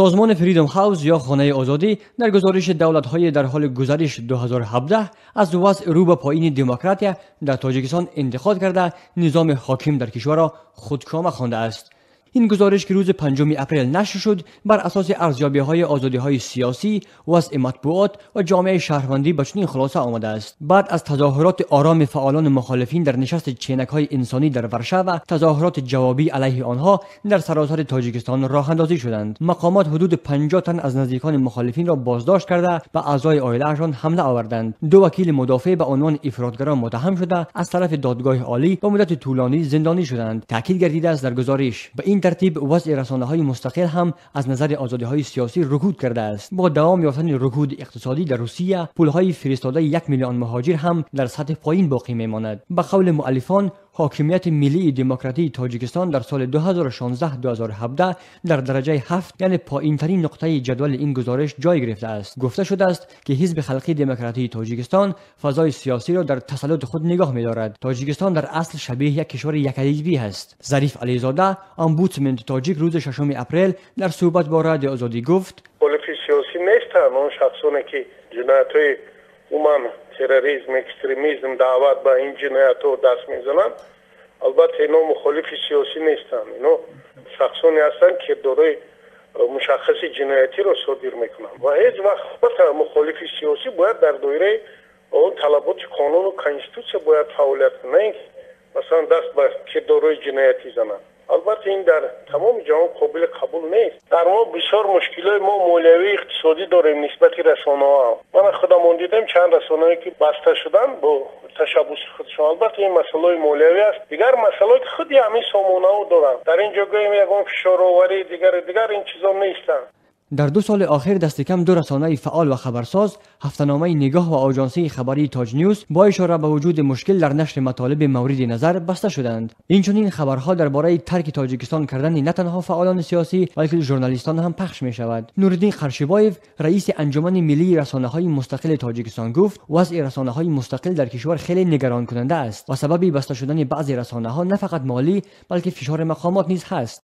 Созмони Freedom House ё Хонаи Озодӣ дар гузориши давлатҳои дар ҳоли гузариш 2017 аз вазъ рӯ ба поини демократия дар Тоҷикистон интиқод карда, низоми ҳоким дар кишварро худкома хондааст. Ин гузориш, ки рӯзи 5 апрел нашр шуд, бар асоси арзёбиҳои озодиҳои сиёсӣ, вазъи матбуот ва ҷомеаи шаҳрвандӣ ба чунин хулоса омадааст. Баъд аз тазоҳуроти ороми фаъолони мухолифин дар нишасти ченакҳои инсонӣ дар Варшава, тазоҳуроти ҷавобӣ алайҳи онҳо дар саросари Тоҷикистон роҳандозӣ шуданд. Мақомот ҳудуди 50 тан аз наздикони мухолифинро боздошт карда, ба аъзои оилаашон ҳамла оварданд. Ду вакили мудофеъ ба унвони ифротгарон муттаҳам шуда, аз тарафи додгоҳи олӣ ба муддати тӯлонӣ зиндонӣ шуданд. Таъкид гардидааст дар гузориш. Ба ин тартиб вазъи расонаҳои мустақил ҳам аз назари озодиҳои сиёсӣ рукуд кардааст. Бо давом ёфтани рукуди иқтисодӣ дар Русия, пулҳои фиристодаи 1 миллион муҳоҷир ҳам дар сатҳи поин боқӣ мемонад. Ба қавли муаллифон, ҳокимияти миллии демократии Тоҷикистон дар соли 2016-2017 дар дараҷаи 7, яъне поинтарин нуқтаи ҷадвали ин гузориш ҷой гирифтааст. Гуфта шудааст, ки Ҳизби Халқии Демократии Тоҷикистон фазои сиёсиро дар тасаллути худ нигоҳ медорад. Тоҷикистон дар асл шабеҳи як кишвари якҳизбӣ аст. Зариф Ализода, омбудсмени тоҷик, рӯзи 6 апрел дар суҳбат бо Радиои Озодӣ гуфт: мухолифи сиёсӣ нестанд он шахсоне, ки ҷиноятҳои умуман терроризм, экстремизм, даъват ба ин ҷиноятҳо даст мезананд. Албатта, ино мухолифи сиёсӣ нестанд. Ино шахсоне ҳастанд, ки кирдорҳои мушаххаси ҷиноятиро содир мекунанд, ва ҳеҷ вақт мухолифи сиёсӣ бояд дар доираи он талаботи қонуну конститутсия бояд фаъолият кунад, на ин ки масалан даст ба кирдорҳои ҷиноятӣ зананд. Албатта, ин дар тамоми ҷаҳон қобили қабул нест. Дар мо бисёр мушкилои мо молиявӣ, иқтисодӣ дорем нисбати расонаҳо. Мана худамон дидем, чанд расонаое ки баста шуданд бо ташаббуси худшон. Албатта, ин масъалаҳои молиявӣ аст, дигар масъалаҳое ки худи ҳамин сомонаҳо доранд. Дар ин ҷо гӯем, ягон фишороварӣ, дигару дигар ин чизо нестанд. Дар 2 соли охир дасти кам ду расонаи фаъол ва хабарсоз, ҳафтаномаи Нигоҳ ва оҷонсии хабарии Тоҷ Ньюз, бо ишора ба вуҷуди мушкил дар нашри матолиби мавриди назар баста шуданд. Инчунин хабарҳо дар бораи тарки Тоҷикистон кардани на танҳо фаъолони сиёсӣ, балки журналистон ҳам пахш мешавад. Нуриддин Қаршибоев, раиси Анҷумани миллии расонаҳои мустақили Тоҷикистон, гуфт вазъи расонаҳои мустақил дар кишвар хеле нигаронкунанда аст ва сабаби баста шудани баъзе расонаҳо на фақат молӣ, балки фишори мақомот низ ҳаст.